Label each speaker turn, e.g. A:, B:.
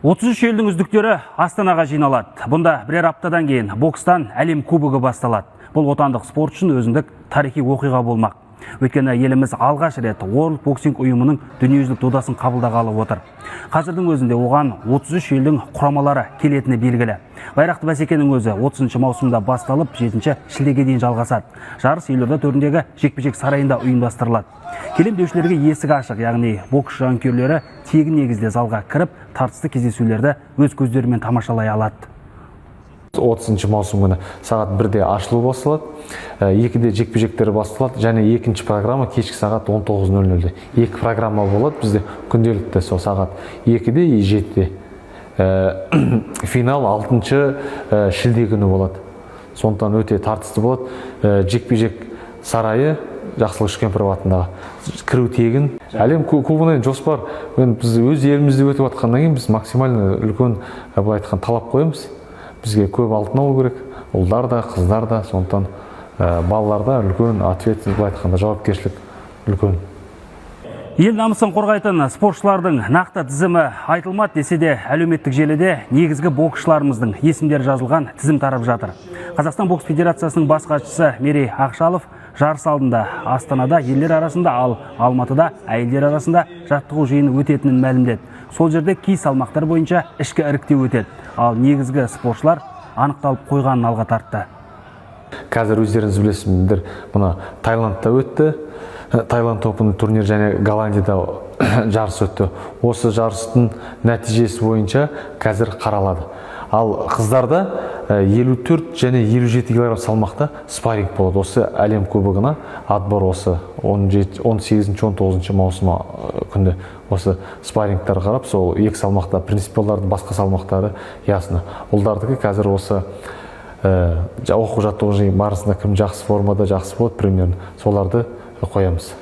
A: 33 елдің үздіктері Астанаға жиналады. Бұнда бірер аптадан кейін бокстан әлем кубогы басталады. Бұл отандық спорт үшін өзіндік тарихи оқиға болмақ. Өйткені еліміз алғаш рет World Boxing ұйымының дүниежүзілік додасын қабылдағалы отыр. Қазірдің өзінде оған 33 елдің құрамалары келетіні белгілі. Байрақты бәсекенің өзі 30 маусымда басталып, 7 шілдеге дейін жалғасады. Жарыс елорда төріндегі жекпе-жек сарайында ұйымдастырылады. Келем деушілерге есік ашық, яғни бокс жанкүйерлері тегін негізде залға кіріп, тартысты кездесулерді өз көздерімен тамашалай алады.
B: 30 маусым күні сағат 1-де ашылу басталады, 2-де жекпе-жектер басталады және екінші программа кешкі сағат 19.00-де. Екі программа болады бізде күнделікті, сол сағат 2-де и 7-де. Финал 6 шілде күні болады. Сондықтан өте тартысты болады. Жекпе-жек сарайы, Жақсылық Үшкемпіров атындағы, кіру тегін. Әлем кубогына енді жоспар енді біз өз елімізде өтіп жатқаннан кейін, біз максимально үлкен, былай айтқан, талап қоямыз. Бізге көп алтын алу керек, ұлдар да, қыздар да. Сондықтан балаларда үлкен ответственность, былай айтқанда, жауапкершілік үлкен.
A: Ел намысын қорғайтын спортшылардың нақты тізімі айтылмады десе де, әлеуметтік желіде негізгі боксшыларымыздың есімдері жазылған тізім тарап жатыр. Қазақстан бокс федерациясының бас хатшысы Мерей Ақшалов жарыс алдында Астанада ерлер арасында, ал Алматыда әйелдер арасында жаттығу жиыны өтетінін мәлімдеді. Сол жерде кей салмақтар бойынша ішкі іріктеу өтеді. Ал негізгі спортшылар анықталып қойғанын алға тартты.
B: Қазір өздеріңіз білесіздер, мына Таиландта өтті Таиланд Open турнир және Голландияда жарыс өтті. Осы жарыстың нәтижесі бойынша қазір қаралады. Ал қыздарда 54 және 57 килограмм салмақта спарринг болады. Осы әлем кубогына отбор осы 17, 18-19 маусым күнді осы спаррингтар қарап, сол екі салмақта принципиалдардың басқа салмақтары ясно. Ұлдардікі қазір осы оқу жаттығу жиын барысында кім жақсы формада, жақсы болады, примерно соларды қоямыз.